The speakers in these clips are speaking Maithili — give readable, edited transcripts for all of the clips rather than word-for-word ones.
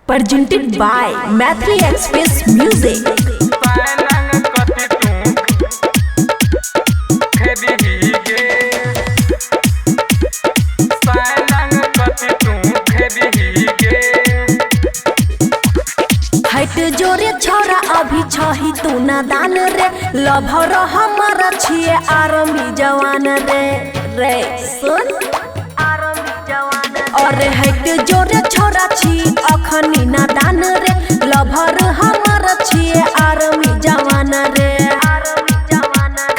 Presented by Maithili Express Music. हट जोरे छोरा अभी छही तू नादान रे, लभर हमारा छिए आरमी जवान रे। रे सुन आरमी जवान। अरे हट जोरे छोरा छी अखनी नादान रे, लभर हमारा छिए आरमी जवान रे।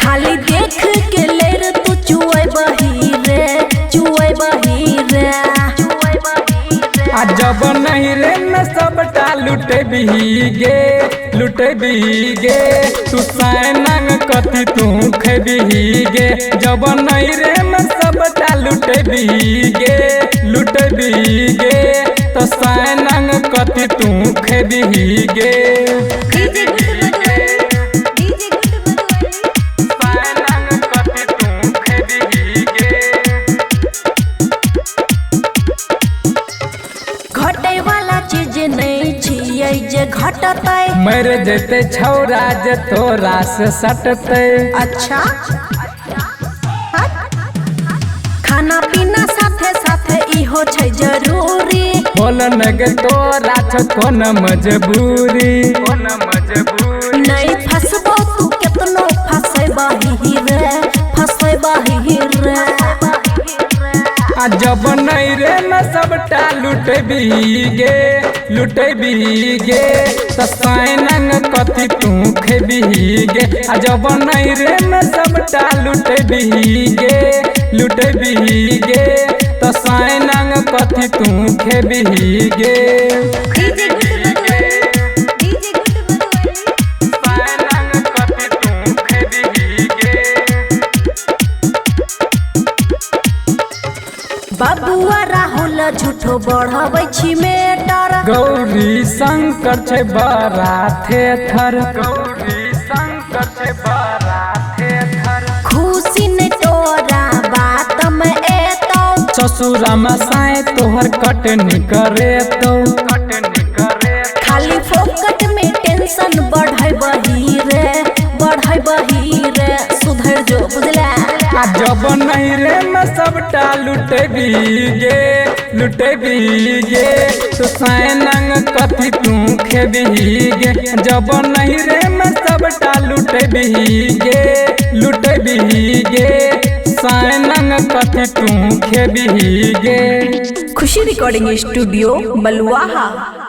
खाली देख के लेर तू चुए बही रे, चुए बही रे। आ जब नहीं रे न सबटा लुटे गे, लुटे गे। तू साइनंग कथी तू खेबी गे। जब नहीं रे न सबटा लुटे गे, लुटे गे। तो साइनंग कथी तू खेबी गे। घटे वाला चीज नहीं छियै जे घटतै। मर जैते छौरा जे तोरा से सटतै। अच्छा खाना पीना साथे साथे इहो छै जरूरी। बोल न गे तोरा छ कोन मजबूरी, कोन मजबूरी। नहीं फसबो तू केतनो फसै बही रे, फसै बही रे। आ जब नहीं रे न सबटा लुटे गे, लुटे गे। तो साइनंग कथी तू खेबी गे। आ जब नहीं रे न सबटा लुटे गे, लुटे गे। तो साइनंग कथी तू खेबी गे। बबुआ राहुल झूठो बढ़ाबै छी मेटर। गौरी शंकर छै बड़ा थेथर, गौरी शंकर छै बड़ा थेथर। खुशी नै तोरा बात में एतौ। ससुरा में साए तोहर कटनी करे तो, कटनी करे। खाली फोकट में टेंशन बढ़ै बही रे, बढ़ै बही रे। सुधर जो बुझला। आ जब नहीं रे न सबटा लुटे गे, लुटे गे। तो साइनंग कथी तू खेबी गे। जब नहीं रे न सबटा लुटे गे, लुटे गे। साइनंग कथी तू खेबी गे। खुशी रिकॉर्डिंग स्टूडियो बलुआहा।